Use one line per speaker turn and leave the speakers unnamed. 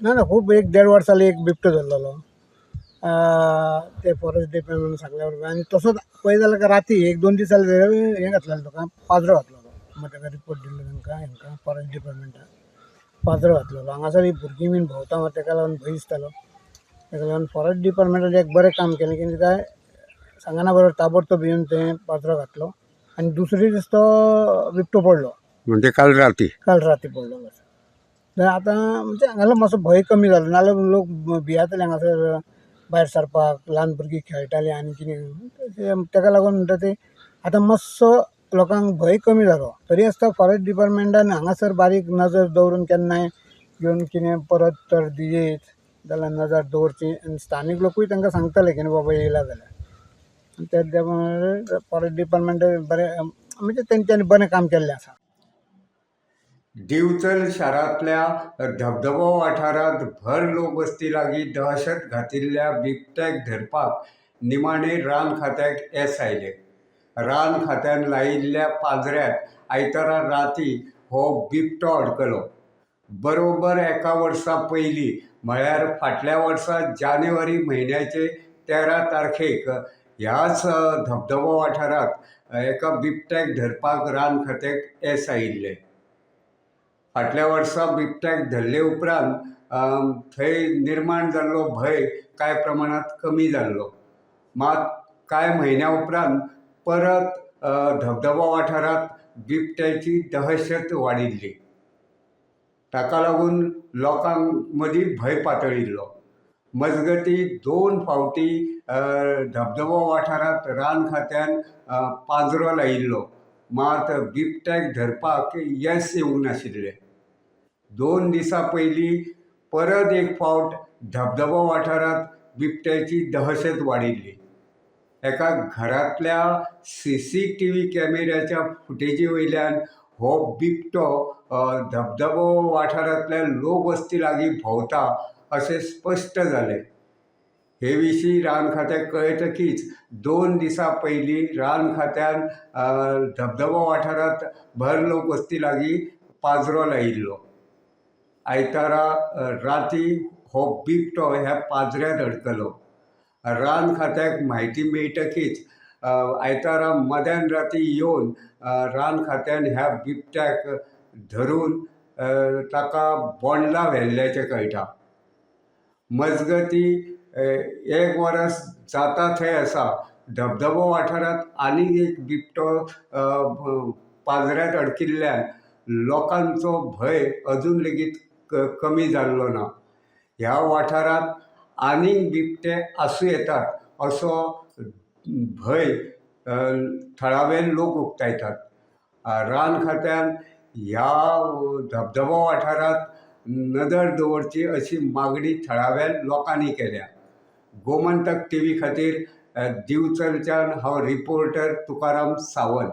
ना ना, खूब एक देड वर्स जालें एक बिबटो धरलेलो. ते फॉरेस्ट डिपार्टमेंट सांगल्या बरोबर आनी तसोच पळय जाल्यार राती एक दोन दीस जाले हें घातलेलें तुका पाजरो घातलेलो. मागीर ताका रिपोर्ट दिल्लो तांकां हेंकां फॉरेस्ट डिपार्टमेंटाक पाजरो घातलेलो. हांगासर ही भुरगीं बीन भोंवता तेका लागून भंय दिसतालो. तेका लागून फॉरेस्ट डिपार्टमेंटान एक बरें काम केलें की काय सांगना बरोबर ताबडतोब येवन थंय पाजरो घातलो आनी दुसरे दीस तो बिबटो पडलो.
म्हणजे काल राती.
काल राती पडलो. आतां म्हणजे हांगासर मातसो भंय कमी जालो, नाल्यार लोक भियेताले हांगासर भायर सरपाक, ल्हान भुरगीं खेळटालीं आनी कितें. तेका लागून म्हणटा ते आतां मातसो लोकांक भंय कमी जालो. तरी आसता फॉरेस्ट डिपार्टमेंटान हांगासर बारीक नजर दवरून केन्नाय येवन कितें परत तर येयत जाल्यार नजर दवरची आनी स्थानीक लोकूय तांकां सांगताले की बाबा येयला जाल्यार ते फॉरेस्ट डिपार्टमेंट बरें म्हणजे तेंच्यांनी बरें काम केल्लें आसा.
दिवचल शारांतल्या धबधबो वाठारांत भर लोकवस्ती लागीं दहशत घातिल्ल्या बिबट्याक धरपाक निमाणें रान खात्याक येस आयलें. रान खात्यान लायिल्ल्या पांजऱ्यांत आयतारा रातीं हो बिबटो आडकलो. बरोबर एका वर्सा पयलीं म्हळ्यार फाटल्या वर्सा जानेवारी म्हयन्याचे 13 तारखेक ह्याच धबधबो वाठारांत एका बिबट्याक धरपाक रान खात्याक येस आयिल्लें. फाटल्या वर्सा बिबट्याक धरले उपरांत थंय निर्माण जाल्लो भंय कांय प्रमाणांत कमी जाल्लो. मात कांय म्हयन्या उपरांत परत धबधबो वाठारांत बिबट्याची दहशत वाडिल्ली. ताका लागून लोकांक मदीं भंय पातळिल्लो. मजगतीं 2 फावटी धबधबो वाठारांत रान खात्यान पांजरो लायिल्लो, मात बिबट्याक धरपाक येस येवंक नाशिल्लें. 2 दिसां पयलीं परत एक फावट धबधबो वाठारांत बिबट्याची दहशत वाडिल्ली. एका घरांतल्या CCTV कॅमेऱ्याच्या फुटेजी वयल्यान हो बिबटो धबधबो वाठारांतल्या लोकवस्ती लागीं भोंवता अशें स्पश्ट जालें. हे विशीं रान खात्याक कळटकीच 2 दिसां पयलीं रान खात्यान धबधबो वाठारांत भर लोकवस्ती लागीं पांजरो लायिल्लो. आयतारा राती हो बिबटो ह्या पांजऱ्यांत अडकलो. रान खात्याक म्हायती मेळटकीच आयतारा मध्यान राती येवन रान खात्यान ह्या बिबट्याक धरून ताका बोंडला व्हेल्ल्याचें कळटा. मजगतीं एक वरस जाता थंय आसा धबधबो वाठारांत आनीक एक बिबटो पांजऱ्यांत अडकिल्ल्यान लोकांचो भंय अजून लेगीत कमी जाल्लो ना. ह्या वाठारांत आनीक बिबटे आसूं येतात असो भंय थळावे लोक उक्तायतात. रान खात्यान ह्या धबधबो वाठारांत नदर दवरची अशी मागणी थळाव्या लोकांनी केल्या. गोमंतक टीव्ही खातीर दिवचलच्यान हांव रिपोर्टर तुकाराम सावंत.